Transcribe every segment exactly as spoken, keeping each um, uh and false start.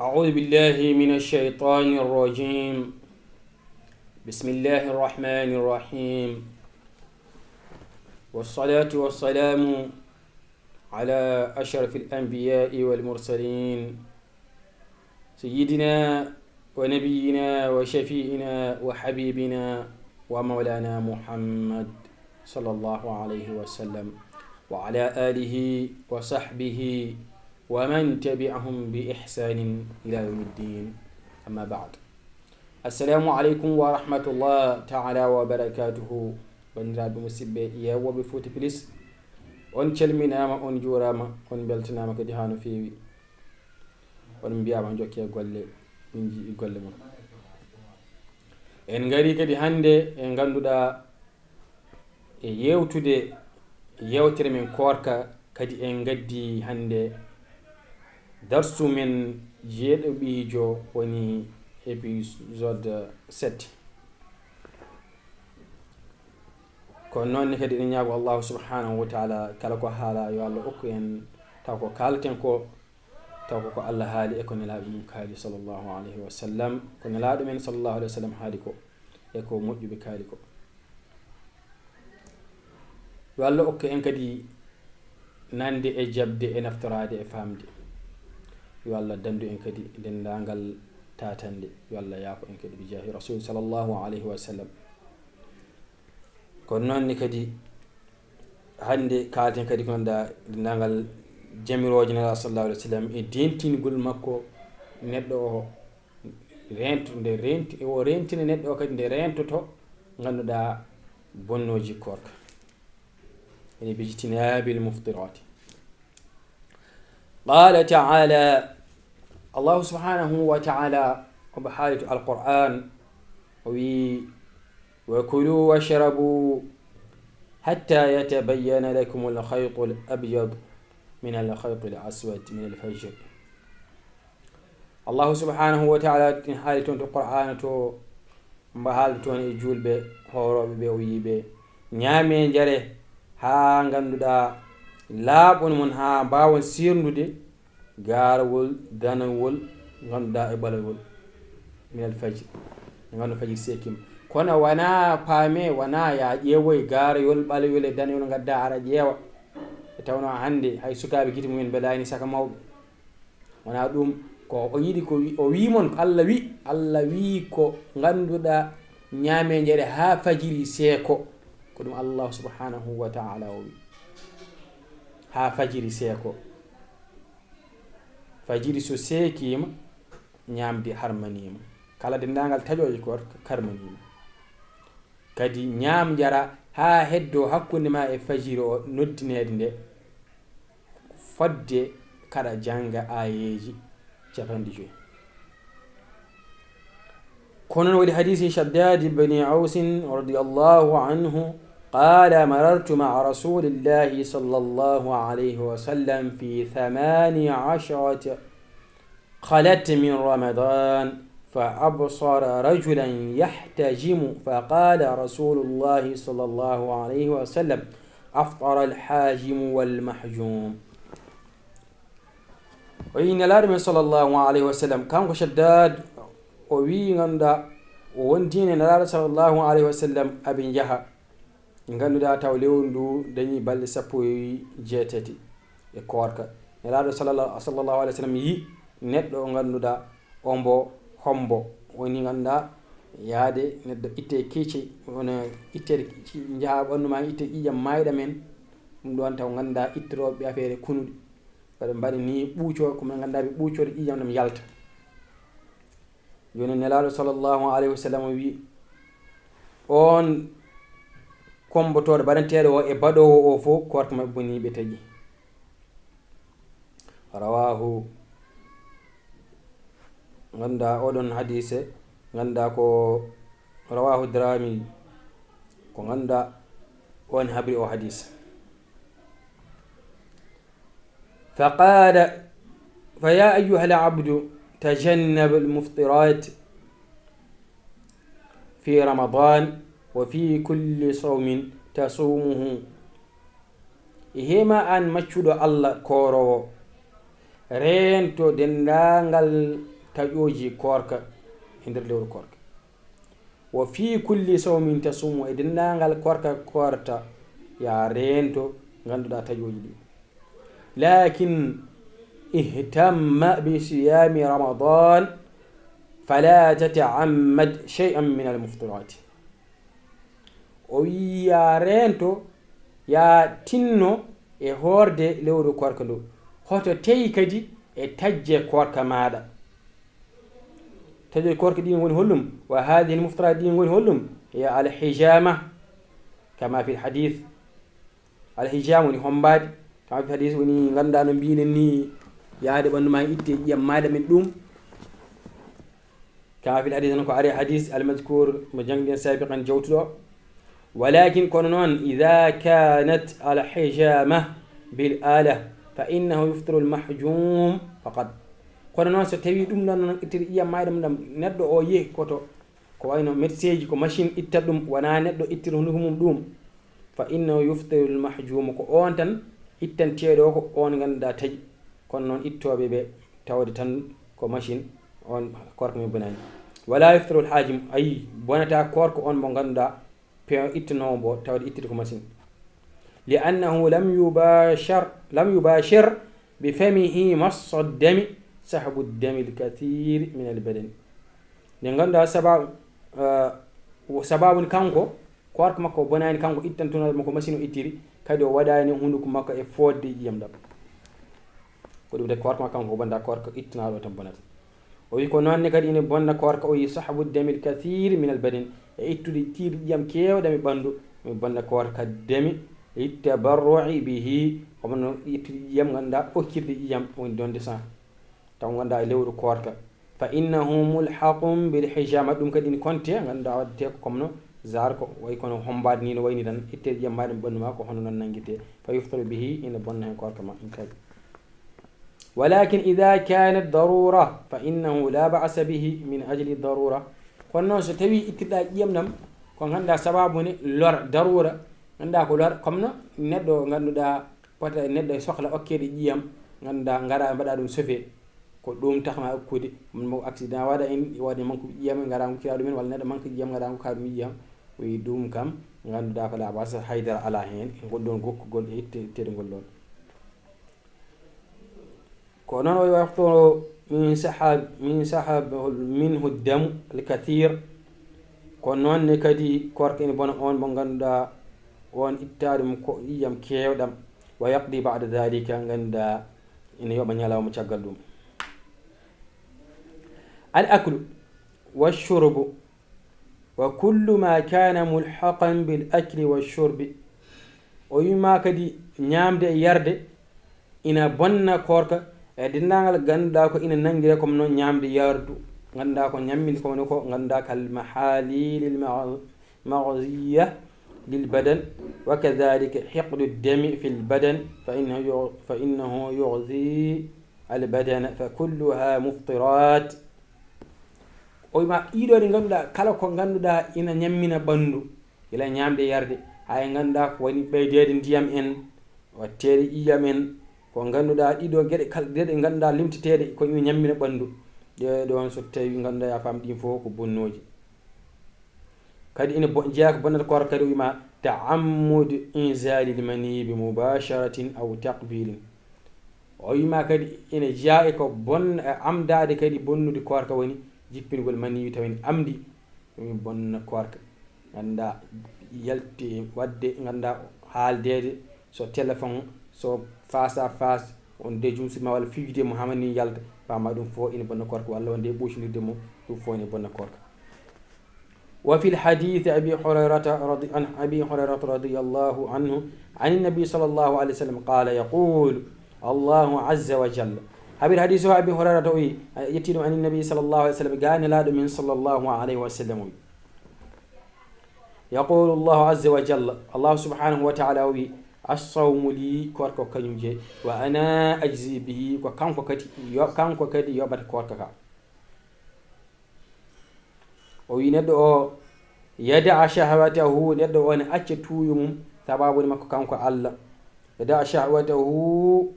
أعوذ بالله من الشيطان الرجيم. بسم الله الرحمن الرحيم. والصلاة والسلام على أشرف الأنبياء والمرسلين، سيدنا ونبينا وشفيعنا وحبيبنا ومولانا محمد صلى الله عليه وسلم، وعلى آله وصحبه ومن تبعهم بإحسان إلى يوم الدين. أما بعد. السلام عليكم ورحمة الله تعالى وبركاته. Banndiraaɓe musidɓe yeewooɓe Fouta Plus, on calminaama, on njuuraama, on mbeltanaama kadi haa no feewi. On mbiyaama njokkee golle, min njii golle mon. En ngarii kadi hannde e ngannduɗaa e yeewtude yeewtere men koorka, kadi en ngaddi hannde darsu men jeeɗiɗiijo, woni épisode sept. Ko noon ne kadi eɗen ñaago Allahu subhanahu wa taala kala ko haala yo Allah okku en taw ko kaalten ko, taw ko ko Allah haali e ko Nelaaɗo mum kaali sallallahu alayhi wa sallam, ko Nelaaɗo men sallallahu alayhi wa sallam haali ko e ko moƴƴuɓe kaali ko. Yo Allah okku en kadi nande e jaɓde e naftoraade e faamde. Yo Allah dandu en kadi denndaangal taatande. Yo Allah yaafo en kadi bi jaahi Rasul sallallahu alayhi wa sallam. Kono noon ne kadi hannde kaalten kadi ko ngannduɗaa denndaangal jamirooje Nelaaɗo sallallahu alayhi wa sallam e dentingol makko neɗɗo o reento, nde reenti, o reentina neɗɗo o kadi nde reentoto ngannduɗaa bonnooji koorka. Ene bijtinaabil muftiraati. Qaala taala, Allahu subhanahu wa taala omo haali to Alqur'an, o wii, "Wa kulu washrabu hatta yatabayyana lakum al-khaytu al-abyadu min al-khayti al-aswadi min al-fajr." Allahu subhanahu wa taala ene haali toon to Qur'aana to, mbo haaldi toon e juulɓe hoorooɓe ɓe, o wii ɓe, "Ñaamee, njaree, haa ngannduɗaa laaɓon mon, haa mbaawon seerndude gaarawol danawol ngannduɗaa e ɓalawol min al fajri." Nde nganndu fajiri seekiima. Kono wonaa paamee, wonaa yaa ƴeewoy gaarayol ɓalawol e danawol ngaddaa ara ƴeewa. E tawnoo hannde hay sukaaɓe gite mumen mbelaani saka mawɓe. Wonaa ɗum, ko o yiɗi ko wi-, o wii mon, ko Allah wii, Allah wii ko ngannduɗaa ñaamee njaree haa fajiri seeko. Ko ɗum Allah subhanahu wa taala o wii. Haa fajiri seeko. Fajiri so seekiima, ñaamde harmaniima. Kala denndaangal taƴooje koorka karmaniima. Kadi ñaam njara haa heddoo hakkunde ma e fajiri o noddineede nde, fodde kaɗa jannga aayeeji capanɗe joyi. Kono no waɗi hadiisi Shaddad ibn Ausin radiyallahu anhu, qaala, marartu ma'a rasulillahi sallallahu alayhi wa sallam fi thamani asharata خلت من رمضان فأبصر رجلا يحتجم فقال رسول الله صلى الله عليه وسلم أفطر الحاجم والمحجوم. O yi Nelaaɗo men sallallahu alayhi wa sallam, kanko Shaddad, o wii, ngannduɗaa, o wondiino e Nelaaɗo sallallahu alayhi wa sallam, aɓe njaha. Ngannduɗaa taw lewru ndu dañi balɗe sappo e jeetati e koorka. Nelaaɗo sallallahu, sallallahu alayhi wa sallam yi neɗɗo o ngannduɗaa ombo hombo. Woni ngannduɗaa yaade neɗɗo itte kiice, wona itte njaha ɓanndu ma, itte ƴiiƴam maayɗam en. Ɗum ɗoon taw ngannduɗaa ittorooɓe affaire kunuɗi. Ɓe mbaɗa ni ɓuuco, ko ɓe ngannduɗaa ɓe ɓuucoto ƴiiƴam ɗam yalta. Jooni Nelaaɗo sallallahu alayhi wa sallam wi, on kombotooɗo baɗanteeɗo o e baɗoowo o fof, koorka maɓɓe bonii, ɓe taƴi. Rawaahu, ngannduɗaa oɗon hadiise, ngannduɗaa ko rawaahu Daraami, ko ngannduɗaa on habri o hadiis. فقال: فيا أيها العبد، تجنب المفطرات في رمضان وفي كل صوم تصومه. E hema an maccuɗo Allah kooroowo, reento denndaangal taƴooji koorka e nder lewru koorka. Wa fi kulli sawmin tasumu, e denndaangal koorka koorta, ya reento ngannduɗaa taƴooji ɗi. Lakin ihtamma bi siyami Ramadan, fala tata'ammad shay'an min al-muftirati. O wi'i, ya reento, ya tinno e hoorde lewru koorka ndu. Hoto tewi kadi e taƴde koorka maaɗa. Taƴde koorka ɗi ngoni hollum? Wa hadhihi al-muftirat ɗi ngoni hollum? Ya al-hijama, kama fi al-hadith. Al-hijama woni hombaade. Kama fi al-hadith woni ngannduɗaa no mbiɗen ni, yaade ɓanndu ma itte ƴiyam maaɗa min ɗum. Kama fi al-hadith, no ko ari hadith al-mazkur mo jangɗen sabiqan jawtuɗo. Walakin kono noon, idha kanat al-hijama bil ala, fa innahu yuftiru al-mahjum faqat. Kono noon, so tawi ɗum ɗon noon ittiri ƴiyam maaɗa ɗum ɗam, neɗɗo o yehi koto, ko wayno médecin ji, ko machine itta ɗum, wona neɗɗo ittiri hunduko mum ɗum, fa innahu yuftiru al-mahjum, ko on tan ittanteeɗo o, ko on ngannduɗaa taƴi. Kono noon ittooɓe ɓe tawde tan ko machine, on koorka mum bonani. Wala yuftiru al-hajim, ayi, bonata koorka on mo ngannduɗaa pe-, ittanoowo mbo tawde ittiri ko machine. Li annahu lam yubashar, lam yubashir bi famihi massa dami, sahbu dami al-kathir min al-badan. Nde ngannduɗaa sababu, eh, sababu ni kanko, koorka makko bonani kanko, ittantunooɗo mo ko machine o ittiri, kadi o waɗani hunduko makko e fodde ƴiyam ɗam. Ko ɗum de koorka makko kanko, o bonda koorka ittanaaɗo tan bonata. O wi ko noon ne kadi ina bonna koorka, o wi sahbu damil kathir min al badan, e ittude tiiɗi ƴiyam keewɗam e ɓanndu, mi bonna koorka demi, littabarru'i bihi, kono ittude ƴiyam ngannduɗaa okkirde ƴiyam, woni don de sang. Taw ngannduɗaa e lewru koorka. Fa innahu mulhaqun bil hijama, ɗum kadi ina konte, ngannduɗaa waɗete ko comme no zarko, way kono hombaade ni no wayni tan, itte ƴiyam maaɗa e ɓanndu ma, ko hono noon nanngirte. Fa yuftaru bihi, ina bonna heen koorka ma, in kadi. Walakin idha kanat darura, fa innahu la ba'sa bihi min ajli darura. Kono noon so tawi ittirɗa ƴiyam ɗam, ko ngannduɗaa sababu ne lor, darura, ngannduɗaa ko lor, comme no neɗɗo ngannduɗaa pota, neɗɗo e sohla okkeede ƴiyam, ngannduɗaa ngara mbaɗa ɗum sofe, ko ɗum tax ma okkude, mo accident waɗa en, waɗi manque ƴiyam, ngara ngokkira ɗum en, walla neɗɗo manque ƴiyam, ngara ngokka ɗum ƴiyam, o wi ɗum kam, ngannduɗaa ko la ba'sa, haydara ala heen, e ngol ɗon gokkugol e itte-, itteede ngol ɗon. Ko noon o wafto min sahab, min sahab minhu damu al kathir. Ko noon ne kadi koorka ina bona on mo ngannduɗaa on ittaade mo ko ƴiyam keewɗam. Wa yaqdi ba'da dhalika, ngannduɗaa ina yoɓa ñalawma caggal ɗum. Al aklu wa shurbu wa kullu ma kana mulhaqan bil akli wa shurbi. O wima kadi ñaamde e yarde ina bonna koorka, e denndaangal ngannduɗaa ko ina nanngira comme noon ñaamde yardu, ngannduɗaa ko ñamminde ko woni ko ngannduɗaa kal mahalilil ma-, maghziya lil badan, wa kadhalika hiqdu dami fil badan, fa innahu yu-, fa innahu yughzi al badana, fa kulluha muftirat. O wima ɗiɗo ɗi ngannduɗaa kala ko ngannduɗaa ina ñammina ɓanndu, gila ñaamde yarde, haa e ngannduɗaa ko woni ɓeydeede ndiyam en, watteede ƴiyam en, ko ngannduɗaa ɗiɗo geɗe kala, geɗe ngannduɗaa limteteeɗe ko ina ñammina ɓanndu. Ɗee ɗoon so tawi ngannduɗaa ya faam ɗin fof ko bonnooji. Kadi ina bo-, jeyaa ko bonnata koorka kadi o wima ta'ammudu inzalil mani bi mubasharatin aw taqbilin. O wima kadi ina jeyaa e ko bon-, e amdaade kadi bonnude koorka woni jippingol mani taw ina amdi. Ɗum bonna koorka. Ngannduɗaa yalti waɗde, ngannduɗaa haaldeede, so téléphone, so face à face, on de jum sima walla fiyude mo hamani yalta, fama ɗum fof ina bonna koorka, walla on de ɓoytinirde mo, ɗum fof ina bonna koorka. Wa fil hadith Abi Hurayrata radi-, an Abi Hurayrata radiyallahu anhu, an Nabi sallallahu alayhi wa sallam qala yaqulu Allahu azza wa jalla. Habir hadith o Abi Hurayrata o wi, a ƴetti ɗum an Nabi sallallahu alayhi wa sallam, ga Nelaaɗo min sallallahu alayhi wa sallam o wi. Yaqulu Allahu azza wa jalla, Allah subhanahu wa ta'ala o wi, as-sawmu li, koorka ko kañum jeyi, wa ana ajzi bihi, ko kanko kadi yo-, kanko kadi yoɓata koorka ka. O wi neɗɗo o, yada'a shahwatahu, neɗɗo o ne acca tuuyo mum, sababu ne makko kanko Allah. Yada'a shahwatahu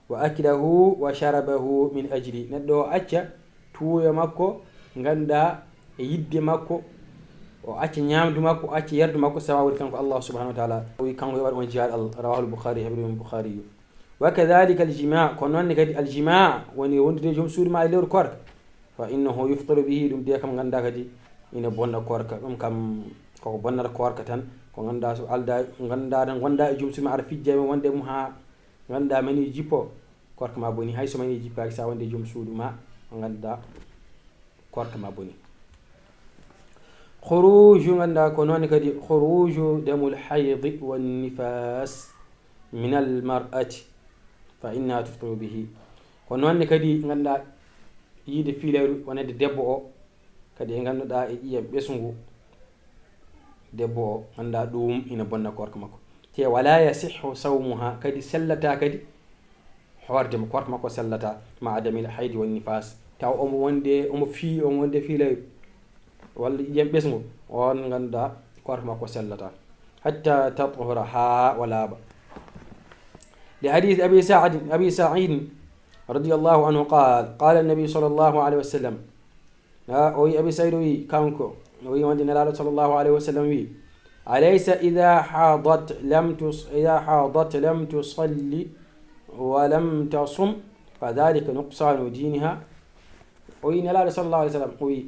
wa aklahu wa sharabahu min ajli. Neɗɗo o acca tuuyo makko, ngannduɗaa e yiɗde makko, o acca ñaamdu makko, o acca yardu makko, sawa woni kanko Allah subhanahu wa taala. O wi kanko yo waɗ on jihaad Allah, rawahul Bukhari, habri on Bukhari. Wa kadhalika al jima, ko noon ne kadi al jima, woni wondude e joom suudu ma e lewru koorka. Fa innahu yuftiru bihi, ɗum de kam ngannduɗaa kadi ina bonna koorka. Ɗum kam koko bonnata koorka tan, ko ngannduɗaa so aldaa, ngannduɗaa tan ngonɗaa e joom suudu ma aɗa fijja e mum wonde mum haa ngannduɗaa mani jippo, koorka ma boni. Hay so mani jippaaki, sa wonde e joom suudu ma, ngannduɗaa koorka ma boni. Khuruju, ngannduɗaa ko noon kadi, khuruju damul haydi wan nifas min al mar'ati fa innaha tuftiru bihi. Ko noon ne kadi ngannduɗaa yiide fiilayru wonande debbo o, kadi e ngannduɗaa e ƴiyam ɓesngu debbo o, ngannduɗaa ɗum ina bonna koorka makko. Te wala yasihhu sawmuha, kadi sellata kadi hoorde mo, koorka makko sellata, ma adamil haydi wan nifas, taw omo wonde, omo fii, omo wonde fiilayru walla ƴiyam ɓesngu, on ngannduɗaa koorka makko sellata, hatta tathura, haa o laaɓa. Li hadith Abi Sa'id, Abi Sa'id radiyallahu anhu qal, qala an-nabi sallallahu alayhi wa sallam, ha, o wi Abi Sa'id, o wi kanko, o wi wonde Nelaaɗo sallallahu alayhi wa sallam wi, alaysa idha hadat lam tus-, idha hadat lam tusalli wa lam tasum, fa dhalika nuqsanu diniha. O wi Nelaaɗo sallallahu alayhi wa sallam, o wi,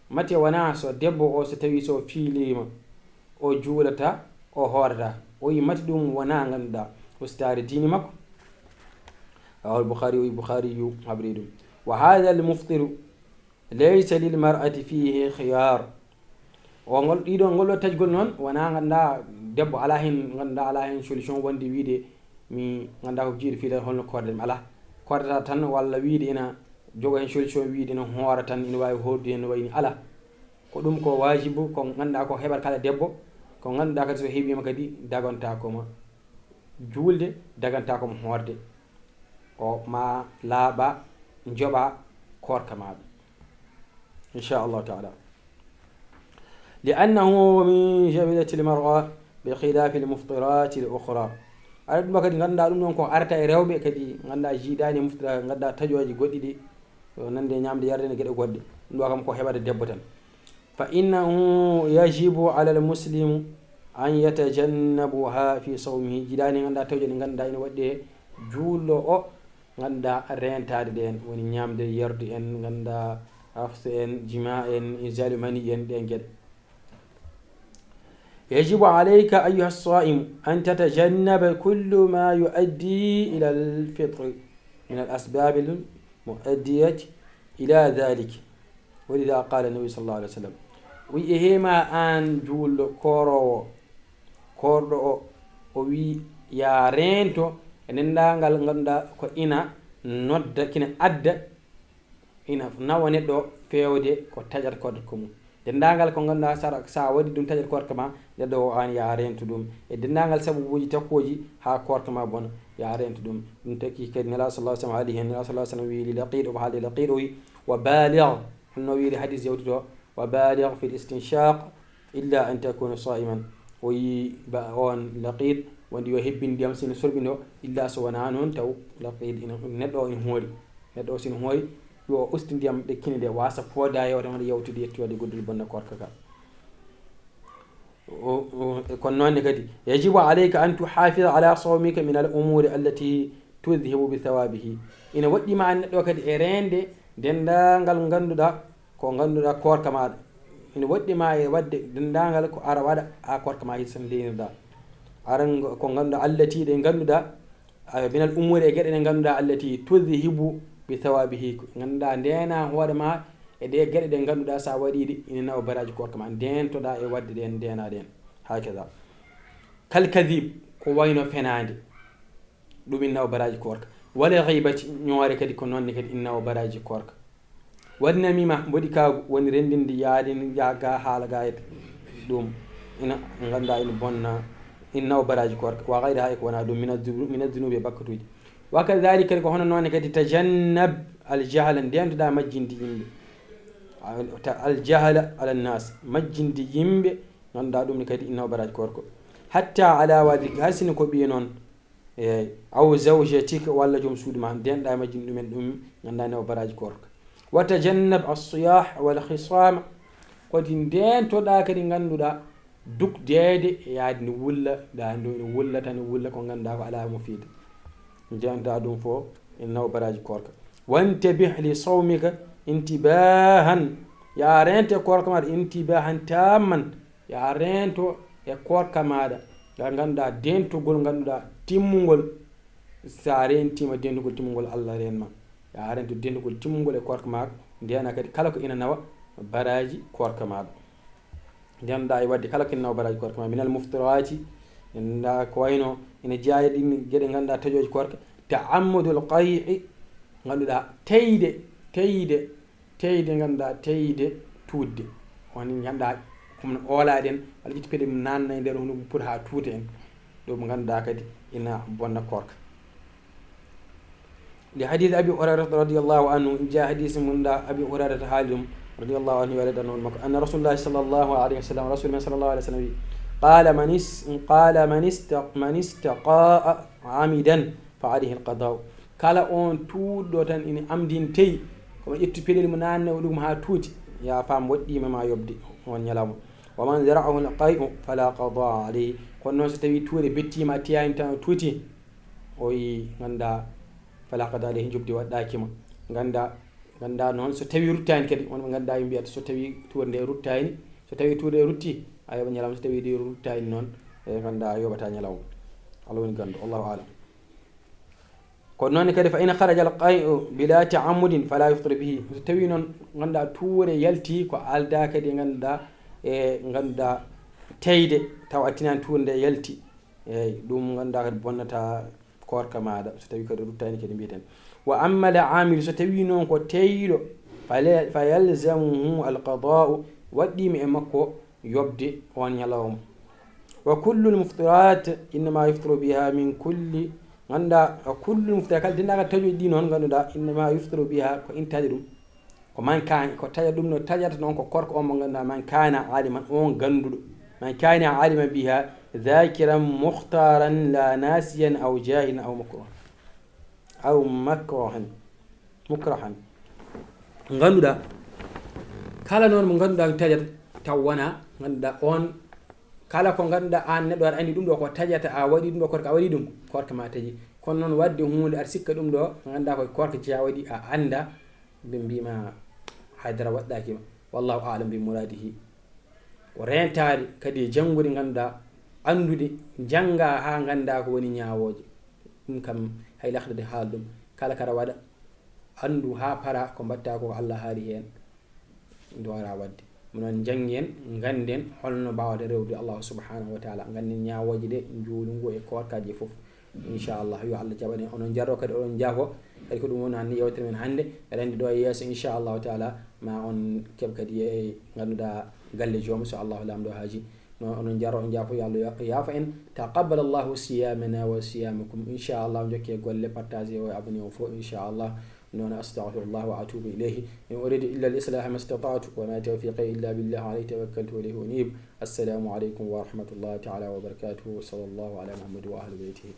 mate wonaa so debbo o, so tawi so fiiliima, o juulata, o hoorata? O wi, mate ɗum wonaa ngannduɗaa ustaare diine makko? Rawahul Bukhari, o wi Bukhari yu habri ɗum. Wa hadha al muftiru laysa lil mar'ati fihi khiyar. O ngol, ɗiɗo, ngol ɗo taƴgol noon, wonaa ngannduɗaa debbo alaa heen, ngannduɗaa alaa heen solution wonde wiide mi ngannduɗaa ko jiiɗi fiilayru holno koorden mi alaa. Koordata tan walla wiide ina jogo heen solution wiide ina hoora tan, ina waawi hoordude heen no wayi ni alaa. Ko ɗum ko waajibu, ko ngannduɗaa ko heɓat kala debbo, ko ngannduɗaa kadi so heɓiima kadi dagantaako ma juulde, dagantaako ma hoorde. O ma laaɓa, njoɓa koorka maaɗa. Inchallahu taala. Li annahu min jabidati l mar'a bi khilafi l muftirati l ukhra. Aɗa ɗum kadi ngannduɗaa ɗum ɗon ko arata e rewɓe kadi ngannduɗaa jiidaani e muftira, ngannduɗaa taƴooji goɗɗi ɗi, yo nande ñaamde yarde ne geɗe goɗɗe. Ɗum ɗo kam ko heɓata debbo tan. Fa innahu yajibu ala al muslimu an yatajannabuha fi sawmihi. Jiidaani ngannduɗaa taƴooji ɗi ngannduɗaa ina waɗɗi e juulɗo o, ngannduɗaa reentaade ɗeen, woni ñaamde, yarde en, ngannduɗaa afse en, jima en, inzalu mani en, ɗeen geɗe. Yajibu alayka ayyuha as-saimu an tatajannaba kullu ma yuaddi ila al-fitri min al-asbabi al-muaddiyati ila dhalik. Wa lidha qala nabi sallallahu alayhi wa sallam. Wi e heema aan juulɗo kooroowo, koorɗo o, o wi yaa reento e denndaangal ngannduɗaa ko ina nodda, kina adda, ina nawa neɗɗo feewde ko taƴat koorka mum. Denndaangal ko ngannduɗaa sa, sa waɗi ɗum taƴat koorka ma, neɗɗo o aan yaa reento ɗum. E denndaangal sababuuji takkooji haa koorka ma bona, yaa reento ɗum. Ɗum taki kadi Nelaaɗo sallallahu alayhi wa sallam haali heen. Nelaaɗo sallallahu alayhi wa sallam wi li Laqiit, omo haali Laqiit, o wi, wa baligh, honno wiiri hadis yawtuɗo, wa baligh fi l istinshaq illa an takuna saiman. O yi ba on Laqiit wonde yo hebbin ndiyam sino sorɓindo, illa so wonaa noon taw Laqiit ina, neɗɗo o ina hoori. Neɗɗo o sino hoori, yo o usti ndiyam ɗekkini nde, wasa fooda yewta, wonde yawtude yetti wadde goddol bonna koorka ka. O, o, kono noon ne kadi, yajibu alayka an tuhafida ala sawmika min al umuri allati tudhibu bi thawabihi. Ina waɗɗi ma an neɗɗo kadi e reende denndaangal ngannduɗaa ko ngannduɗaa koorka maaɗa. Ina waɗɗi ma e waɗde denndaangal ko ara waɗa haa koorka ma hiɗ tan leynirɗaa. Aran ko ngannduɗaa allati ɗe ngannduɗaa, a, min al umuri e geɗe ɗe ngannduɗaa allati tudhibu bi thawabihi. Ko ngannduɗaa ndeena hoore ma e ɗe geɗe ɗe ngannduɗaa sa waɗi ɗe ina nawa baraaji koorka ma. Ndeentoɗaa e waɗde ɗeen, ndeena ɗeen. Hakada. Kal kadhib, ko wayno fenaande. Ɗum ina nawa baraaji koorka. Wala ghaybati, ñoore kadi ko noon ne kadi ina nawa baraaji koorka. Wal namima, mboɗi kaagu, woni renndinde yaade, yaa ga haala ga et ɗum ina ngannduɗaa ina bonna, ina nawa baraaji koorka. Wa ghayriha, e ko wonaa ɗum, mina dunu-, mina dunuubi e bakkatuuji. Wa kadhalika, kadi ko hono noon ne kadi tajannab al jahla, ndeentoɗaa majjinde yimɓe. A, ta-, al jahla ala nnas, majjinde yimɓe, ngannduɗaa ɗum ne kadi ina nawa baraaji koorka. Hatta ala waladika, hay sinno ko ɓiye noon, eey, aw zawjatika, walla joom suudu ma, ndeenɗaa e majjum ɗumen, ɗum ngannduɗaa ina nawa baraaji koorka. Wa tajannab as-siyah wal khisam. Kadi ndeentoɗaa kadi ngannduɗaa duk deede e yaade ne wulla, da ndo ne wulla tan, ne wulla ko ngannduɗaa ko alaa mo fiide. Ndeentoɗaa ɗum fof ina nawa baraaji koorka. Wantabih li sawmika intibahan. Yo a reento e koorka maaɗa intibahan tamman. Yo a reento e koorka maaɗa. Ngal ngannduɗaa deentugol ngannduɗaa timmungol. So a reentima deentugol timmungol, Allah reen ma. Yo a reento deentugol timmungol e koorka maaɗa. Ndeena kadi kala ko ina nawa baraaji koorka maaɗa. Ndeena ɗa e waɗde kala ko ina nawa baraaji koorka maaɗa. Minal muftirati, nda ko wayno ina jeyaa e ɗin geɗe ngannduɗaa taƴooje koorka. Ta'ammudul qay'i, ngannduɗaa teyde, teyde, teyde ngannduɗaa teyde tuutde. Woni ngannduɗaa ko min oolaaɗen, walla ƴetti peɗe mum naanna e nder honduko mum pour haa tuuta en. Ɗum ngannduɗaa kadi ina bonna koorka. Li hadith Abi Hurairata radiyallahu anhu, jaa hadith mun da Abi Hurairata haali ɗum, radiyallahu anhu, yo Allah darno makko, anna Rasulullahi sallallahu alayhi wa sallam, Rasul men sallallahu alayhi wa sallam wi, qala man is-, qala man ista-, man istaqa'a amidan fa alayhi alqada'u. Kala on tuuɗɗo tan ina amdintey, ko mo ƴetti peɗel mo naanna o ɗum haa tuuti, ya faam woɗɗiima ma yoɓde on ñalawma. Wa man zara'ahu alqay'u fala qada'a alayhi. Kono noon so tawi tuure bettiima, a tiyaani tan o tuuti, o yi ngannda fala qada'a alayhi, njoɓdi waɗɗaaki ma. Ngannda, ngannda noon so tawi ruttaani kadi, won ɓe ngannda ɓe mbiyata so tawi tuure nde ruttaani, so tawi tuure nde rutti, a yoɓa ñalawma, so tawi nde ruttaani noon, e ngannda a yoɓata ñalawma. Allah woni ganndo, Allahu a'lam. Kono noon kadi, fa in kharaja al-qay'u bila ta'ammudin fala yufṭiru bihi. So tawi noon ngannduɗaa tuure yalti ko aldaa kadi ngannduɗaa e ngannduɗaa teyde, tawa a tinaani tuure nde yalti, eeyi, ɗum ngannduɗaa kadi bonnata koorka maaɗa, so tawi kadi ruttaani kadi mbiyaten. Wa amma al-aamidu, so tawi noon ko teyɗo, fala-, fa yalzamuhu al-qadaa'u, waɗɗiima e makko yoɓde on ñalawma. Wa kullul muftirat innama yuftiru biha min kulli, ngannduɗaa, wa kullul muftirat, kala denndaangal taƴooji ɗi noon ngannduɗaa, innama yuftiru biha, ko intaade ɗum, ko man kaana, ko taƴa ɗum no taƴata noon ko koorka on mo ngannduɗaa, man kaana aliman, on gannduɗo, man kaana aliman biha, dhakiran mukhtaran la nasiyan aw jahilan aw makruhan. Aw makruhan, mukrahan. Ngannduɗaa, kala noon mo ngannduɗaa taƴata, taw wona ngannduɗaa on, kala ko ngannduɗaa aan neɗɗo aɗa anndi ɗum ɗo ko taƴata, a waɗi ɗum ɗo koorka, a waɗi ɗum, koorka ma taƴi. Kono noon waɗde huunde aɗa sikka ɗum ɗo, ngannduɗaa koye koorka jeyaa waɗi, a annda, ɓe mbiima haydara waɗɗaaki ma. Wallahu a'lam bi muradihi. Ko reentaade kadi e janngude, ngannduɗaa, anndude, njannga haa nganndaa ko woni ñaawooje. Ɗum kam hay lahdade haala ɗum. Kala kaɗa waɗa, anndu haa para ko mbaɗta ko Allah haali heen, ndoora waɗde. Ɗum noon, njanngen, ngannden holno mbaawata rewrude Allah subhanahu wa ta'ala. Ngannden ñaawooje ɗe, njuulu ngu e koorkaaji fof. Inchallah, yo Allah jaɓan en. Onon jarro kadi, oɗon njaafo. Kadi ko ɗum woni hannde yewtere men hannde. Eɗen anndi ɗo e yeeso, inchallahu taala, ma on keɓ kadi e ngannduɗaa galle joom, so Allahu laamɗo haaji. No, onon jarro, on njaafo, yo Allah ya-, yaafo en. Taqabbal Allahu siyamana wa siyamakum. Inchallah, jokke golle, partage o, abonné o fof, inchallah. Noon, astaghfirullah wa atubu ilayhi. In uridu illa al-islaha ma istata'tu wa ma tawfiqi illa billah, alayhi tawakkaltu wa ilayhi unib. Assalamu alaykum wa rahmatullahi ta'ala wa barakatuh. Sallallahu ala Muhammad wa ahli baytihi.